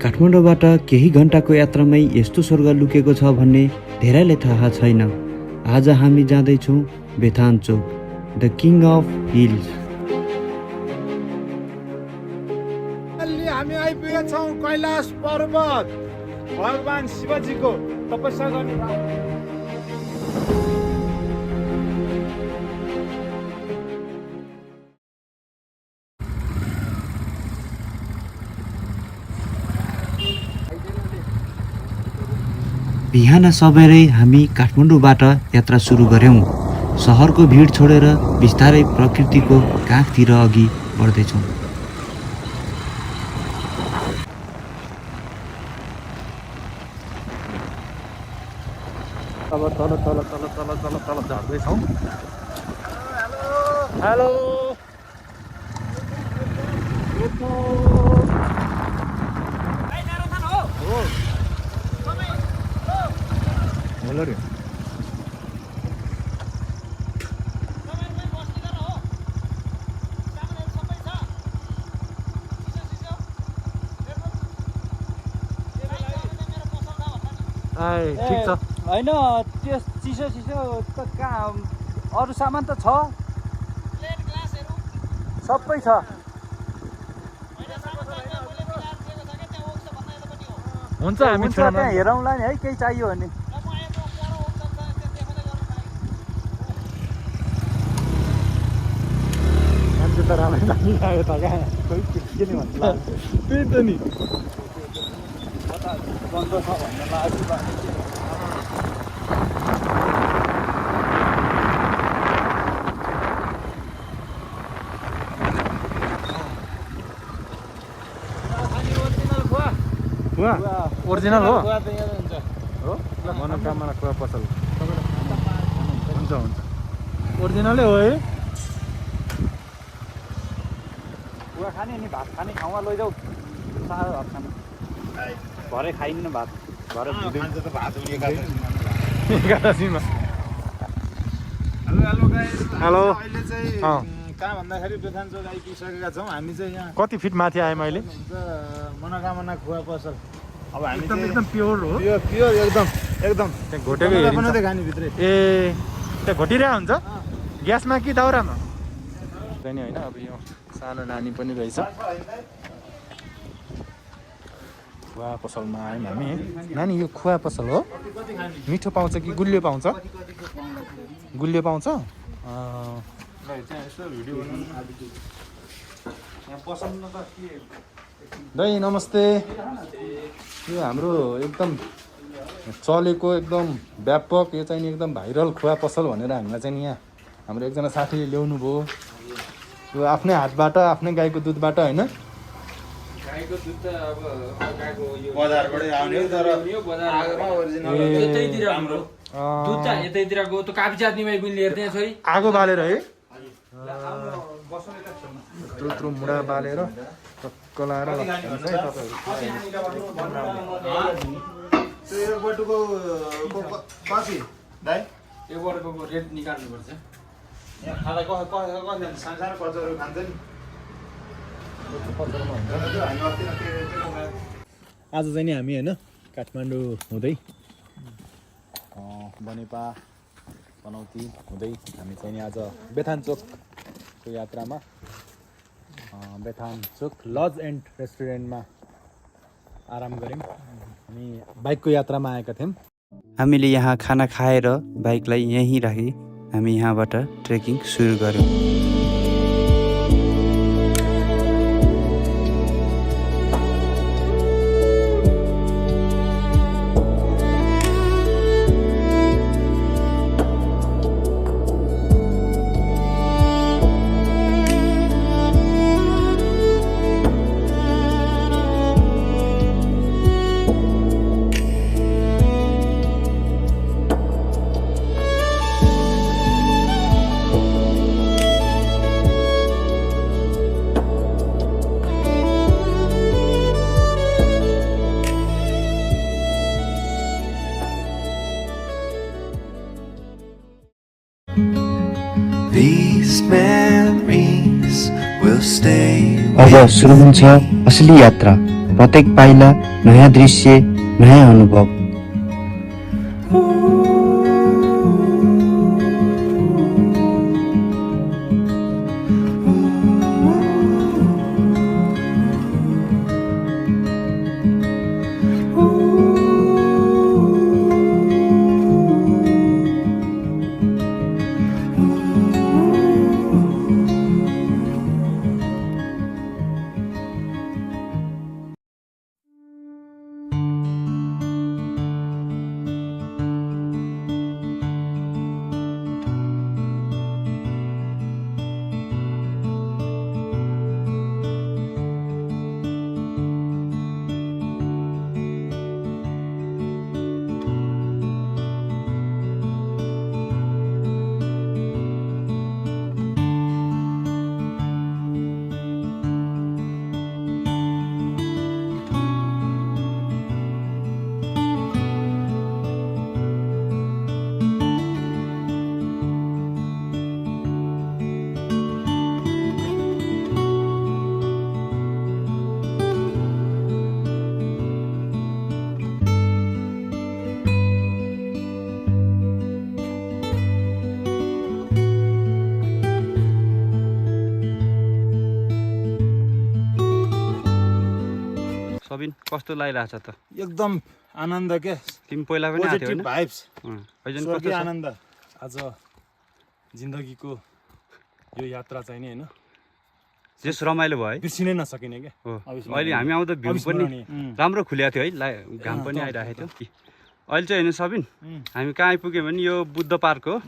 काठमाडौँबाट केही घन्टाको यात्रामै यस्तो स्वर्ग लुकेको छ भन्ने धेरैले थाहा छैन। आज हामी जाँदैछौँ बेथान चोक, द किङ अफ हिल्स। हामी आइपुगेका छौँ कैलाश पर्वत, भगवान शिवजीको तपस्या गर्ने ठाउँ। बिहान सबेरै हामी काठमाडौँबाट यात्रा सुरु गर्यौँ। सहरको भिड छोडेर बिस्तारै प्रकृतिको काखतिर अघि बढ्दैछौँ। अब तल झर्दैछौँ। हेलो हेलो रे। ठिक छ होइन त्यो चिसो त कहाँ अरू सामान त छ, सबै छ। हुन्छ हामी त्यहाँ हेरौँला नि है, केही चाहियो भने। मान्छे त राम्रै लागिरहेको त कहाँ खोइ के नि भन्छ त्यही त नि बन्द छ भन्ने लाग्यो। ओरिजिनल हो खुवा त यहाँ हुन्छ हो मनोकामना खुवा पसल हुन्छ ओरिजिनलै हो है। खुवा खाने नि भात खाने ठाउँमा लैजाऊ, साह्रो भात खाने। भरे खाइन्न भात, भरे एकादशीमा। हेलो अहिले चाहिँ कहाँ भन्दाखेरि बेथान चोक आइपुगिसकेका छौँ। हामी चाहिँ यहाँ कति फिट माथि आएँ मैले? मनोकामना खुवा पसल। अब हामी एकदम प्योर हो, प्योर एकदम त्यहाँ घोटेको हेरिन्छ। खाने भित्रै ए त्यहाँ घोटिरहेको हुन्छ ग्यासमा कि दाउरामा नि होइन। अब यो सानो नानी पनि रहेछ। खुवा पसलमा आयौँ हामी। नानी यो खुवा पसल हो, मिठो पाउँछ कि गुलियो पाउँछ? गुलियो पाउँछ। दाइ नमस्ते। यो हाम्रो एकदम चलेको एकदम व्यापक, यो चाहिँ नि एकदम भाइरल खुवा पसल भनेर हामीलाई चाहिँ यहाँ हाम्रो एकजना साथीले ल्याउनु भयो। यो आफ्नै हातबाट, आफ्नै गाईको दुधबाट होइन? गाईको दुध त अब गाईको यो बजारबाटै आउने हो, तर आगोमा ओरिजिनल यतैतिर हाम्रो दुध त यतैतिरको त काफी जातनीमै पनि लिएर त्यहाँ छोरी आगो बालेर है, त्रुत्रु मुढा बालेर टक्क लाएर यो बटुको कति दाइ? यो वर्गको रेट निकाल्नुपर्छ। यहाँ खाँदा कसले सानो कचौहरू खान्छ नि। आज चाहिँ नि हामी होइन काठमाडौँ हुँदै बनेपा पनौती हुँदै हामी चाहिँ नि आज बेथान चोकको यात्रामा बेथान चोक लज एन्ड रेस्टुरेन्टमा आराम गऱ्यौँ। हामी बाइकको यात्रामा आएका थियौँ। हामीले यहाँ खाना खाएर बाइकलाई यहीँ राखी हामी यहाँबाट ट्रेकिङ सुरु गऱ्यौँ। These memories will stay. अब सुरु हुन्छ असली यात्रा। प्रत्येक पाइला नयाँ दृश्य, नयाँ अनुभव। सबिन कस्तो लागिरहेछ त? एकदम आनन्द के तिमी पहिला पनि आएको पोजिटिभ होइन? भाइब्स अहिले स्वर्गीय कस्तो छ? आनन्द आज जिन्दगीको यो यात्रा चाहिँ नि हैन जस रमाइलो भयो है? बिर्सिनै नसकिने के हो। अहिले हामी आउँदा भ्यू पनि राम्रो खुलेको थियो है, घाम पनि आइरहेको थियो। अहिले चाहिँ होइन सबिन, हामी कहाँ आइपुग्यो भने यो बुद्ध पार्क हो।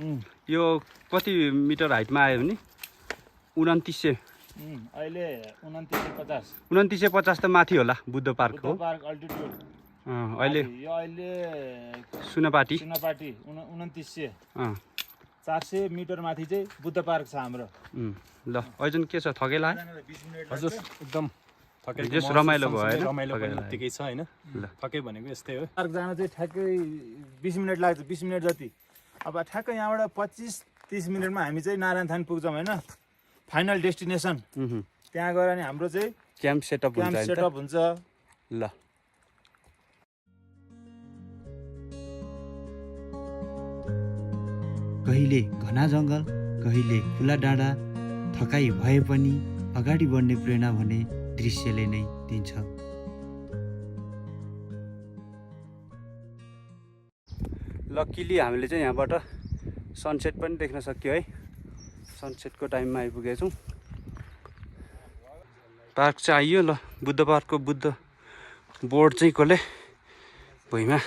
यो कति मिटर हाइटमा आयो भने 2900 अहिले 2950 2950 त माथि होला बुद्ध पार्क हो। पार्क अल्टिट्युड अहिले यो अहिले सुनपाटी 2900 अँ 400 मिटर माथि चाहिँ बुद्ध पार्क छ हाम्रो। ल अहिले के छ, थकेला है? हजुर एकदम थकेको जस रमाइलो भयो होइन? रमाइलो पनि उत्तिकै छ हैन। थके भनेको यस्तै हो। पार्क जान चाहिँ ठ्याक्कै 20 मिनट लाग्छ, 20 मिनट जति। अब ठ्याक्कै यहाँबाट 25-30 मिनटमा हामी चाहिँ नारायणथान पुग्छौँ हैन, फाइनल डेस्टिनेसन। त्यहाँ गएर नि हाम्रो चाहिँ क्याम्प सेटअप हुन्छ। ल कहिले घना जङ्गल, कहिले खुला डाँडा, थकाइ भए पनि अगाडि बढ्ने प्रेरणा भने दृश्यले नै दिन्छ। लक्किली हामीले चाहिँ यहाँबाट सनसेट पनि देख्न सक्यो है। सनसेटको टाइममा आइपुगेछौँ। पार्क चाहिँ आइयो। ल बुद्ध पार्कको बुद्ध बोर्ड चाहिँ कसले भुइँमा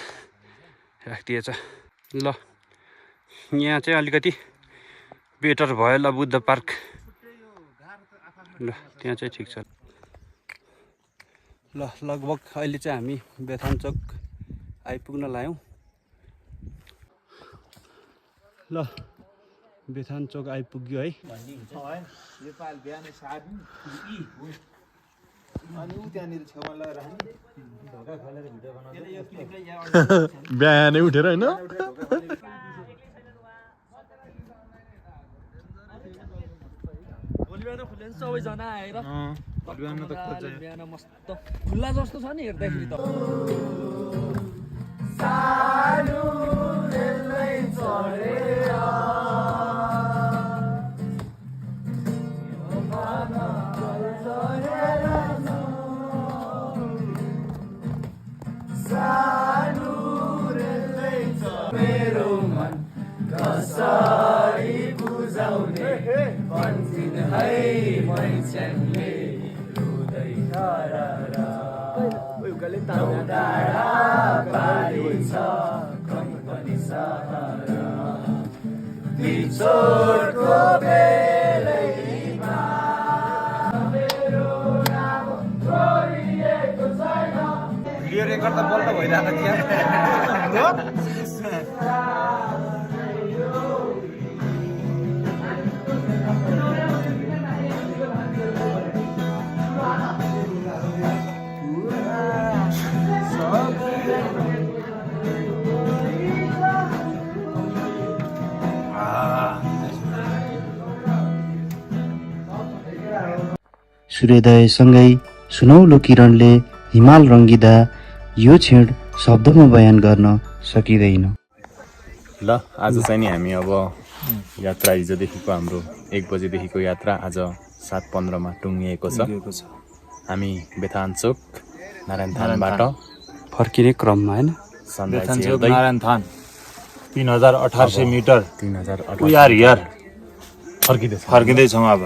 राखिदिएछ। ल यहाँ चाहिँ अलिकति बेटर भयो। ल बुद्ध पार्क, ल त्यहाँ चाहिँ ठिक छ। ल लगभग अहिले चाहिँ हामी बेथानचोक आइपुग्न लाग्यौँ। ल बेथानचोक आइपुग्यो है। बिहानै उठेर होइन सबैजना आएर बिहान मस्त खुल्ला जस्तो छ नि हेर्दाखेरि त। भिडियो रेकर्ड त बल्ल भइरहेको थियो। सूर्योदयसँगै सुनौलो किरणले हिमाल रङ्गिँदा यो क्षण शब्दमा बयान गर्न सकिँदैन। ल आज चाहिँ नि हामी अब यात्रा हिजोदेखिको हाम्रो 1 बजेदेखिको यात्रा आज 7:15 टुङ्गिएको छ। हामी बेथानचोक नारायणथानबाट फर्किने क्रममा होइन सनराइज बेथानचोक हेर्दै नारायणथान 3800 मिटर 3008 वी आर हियर फर्किँदैछ। फर्किँदैछौँ अब।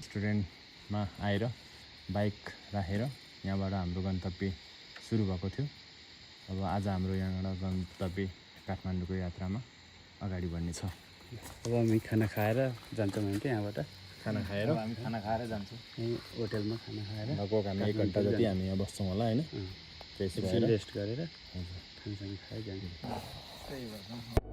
स्टुडेन्टमा आएर बाइक राखेर यहाँबाट हाम्रो गन्तव्य सुरु भएको थियो। अब आज हाम्रो यहाँबाट गन्तव्य काठमाडौँको यात्रामा अगाडि बढ्नेछ। अब हामी खाना खाएर जान्छौँ हामी चाहिँ यहाँबाट खाना खाएर हामी खाना खाएर जान्छौँ। यहीँ होटेलमा खाना खाएर लगभग हामी 1 घन्टा जति हामी यहाँ बस्छौँ होला होइन। रेस्ट गरेर खानासाना खाएर जान्छौँ।